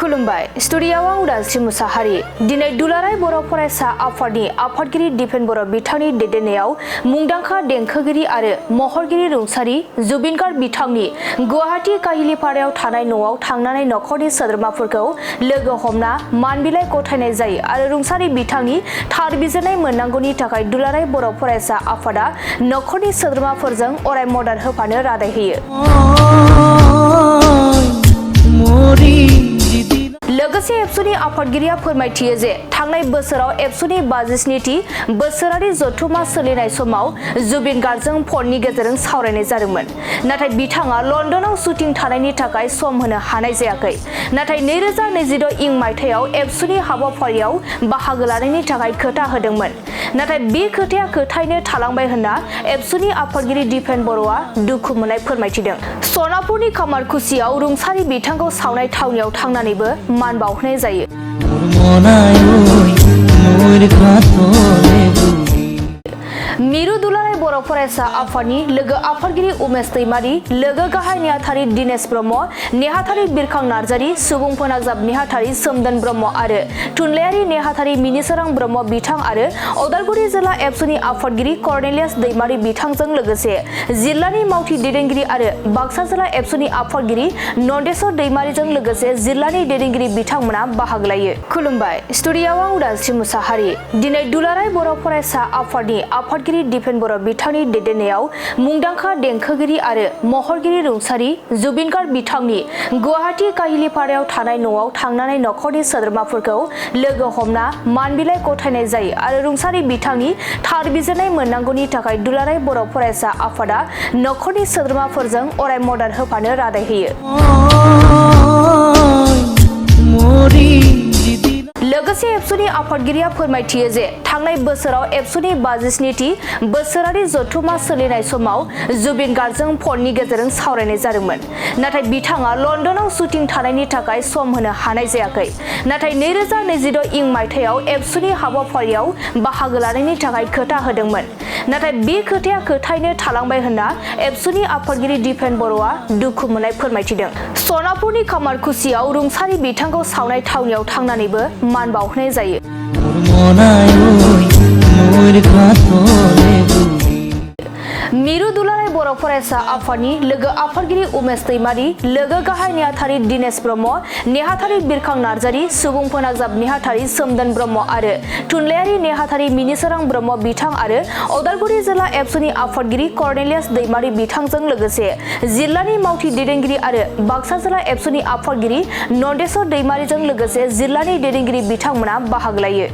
खुलुमबाय स्टुडिय'आव उदांस्रि मुसाहारि दिनै दुलाराय बर' फरायसा आफादनि आफादगिरि दिपेन बर' बिथांनि दैदेननायाव मुंदांखा देंखोगिरि आरो महरगिरि रुंसारि जुबिन गार्ग बिथांनि गुवाहाटी काहिलिपारायाव थानाय न'आव थांनानै नखरनि सोद्रोमाफोरखौ लोगो हमना मान बिलाइ गथायनाय जायो आरो रुंसारि बिथांनि थार बिजिरनाय मोननांगौनि थाखाय दुलाराय बर' फरायसा आफादा नखरनि सोद्रोमाफोरजों अराय मदद होफानो रादाय होयो। लोगोसे एबसुनि आफादगिरिया फोरमायथियो जे थांनाय बोसोराव एबसुनि 57थि बोसोरारि जथुमा सोलिनाय समाव जुबिन गार्गजों फननि गेजेरजों सावरायनाय जादोंमोन। नाथाय बिथाङा लन्दनाव शुटिं थानायनि थाखाय सम होनो हानाय जायाखै। नाथाय 2026 इं मायथाइयाव एबसुनि हाबाफारियाव बाहागो लानायनि थाखाय खोथा होदोंमोन। नाथाय बे खोथाया खोथायैनो थालांबाय होनना एबसुनि आफादगिरि दिपेन बर'आ दुखु मोननाय फोरमायथिदों। सनापुरनि कामारकुसियाव रुंसारि बिथांखौ सावनाय थावनियाव थांनानैबो मान बावहोनाय जायो। मिरु दुलाराय बर' फरायसा आफादनि लोगो आफादगिरि उमेश दैमारि, लोगो गाहाय नेहाथारि दिनेश ब्रह्म, नेहाथारि बिरखां नार्जारि, सुबुं फोनांजाब नेहाथारि सोमदोन ब्रह्म आरो थुनलाइयारि नेहाथारि मिनिसोरां ब्रह्म बिथां आरो उदालगुरि जिल्ला एबसुनि आफादगिरि कर्नेलियास दैमारि बिथांजों लोगोसे जिल्लानि मावथि दैदेनगिरि आरो बाक्सा जिल्ला एबसुनि आफादगिरि नन्देस्वर दैमारिजों लोगोसे जिल्लानि दैदेनगिरि बिथांमोना बाहागो लायो। खुलुमबाय स्टुडिय'आव उदांस्रि मुसाहारि दिनै दुलाराय बर' फरायसा आफादनि आफादगिरि दिपेन बर' बिथांनि दैदेननायाव मुंदांखा देंखोगिरि आरो महरगिरि रुंसारि जुबिन गार्ग बिथांनि गुवाहाटी काहिलिपारायाव थानाय न'आव थांनानै नखरनि सोद्रोमाफोरखौ लोगो हमना मान बिलाइ गथायनाय जायो आरो रुंसारि बिथांनि थार बिजिरनाय मोननांगौनि थाखाय दुलाराय बर' फरायसा आफादा नखरनि सोद्रोमाफोरजों अराय मदद होफानो रादाय होयो। लोगोसे एबसुनि आफादगिरिया फोरमायथियो जे थांनाय बोसोराव एबसुनि 57थि बोसोरारि जथुमा सोलिनाय समाव जुबिन गार्गजों फननि गेजेरजों सावरायनाय जादोंमोन। नाथाय बिथाङा लन्दनाव शुटिं थानायनि थाखाय सम होनो हानाय जायाखै। नाथाय 2026 इं मायथाइयाव एबसुनि हाबाफारियाव बाहागो लानायनि थाखाय खोथा होदोंमोन। नाथाय बे खोथाया खोथायैनो थालांबाय होनना एबसुनि आफादगिरि दिपेन बर'आ दुखु मोननाय फोरमायथिदों। सनापुरनि कामारकुसियाव रुंसारि बिथांखौ सावनाय थावनियाव थांनानैबो मान बावहोनाय जायो। मिरु दुलाराय बर' फरायसा आफादनि लोगो आफादगिरि उमेश दैमारि, लोगो गाहाय नेहाथारि दिनेश ब्रह्म, नेहाथारि बिरखां नार्जारि, सुबुं फोनांजाब नेहाथारि सोमदोन ब्रह्म आरो थुनलाइयारि नेहाथारि मिनिसोरां ब्रह्म बिथां आरो उदालगुरि जिल्ला एबसुनि आफादगिरि कर्नेलियास दैमारि बिथांजों लोगोसे जिल्लानि मावथि दैदेनगिरि आरो बाक्सा जिल्ला एबसुनि आफादगिरि नन्देस्वर दैमारिजों लोगोसे जिल्लानि दैदेनगिरि बिथांमोना बाहागो लायो।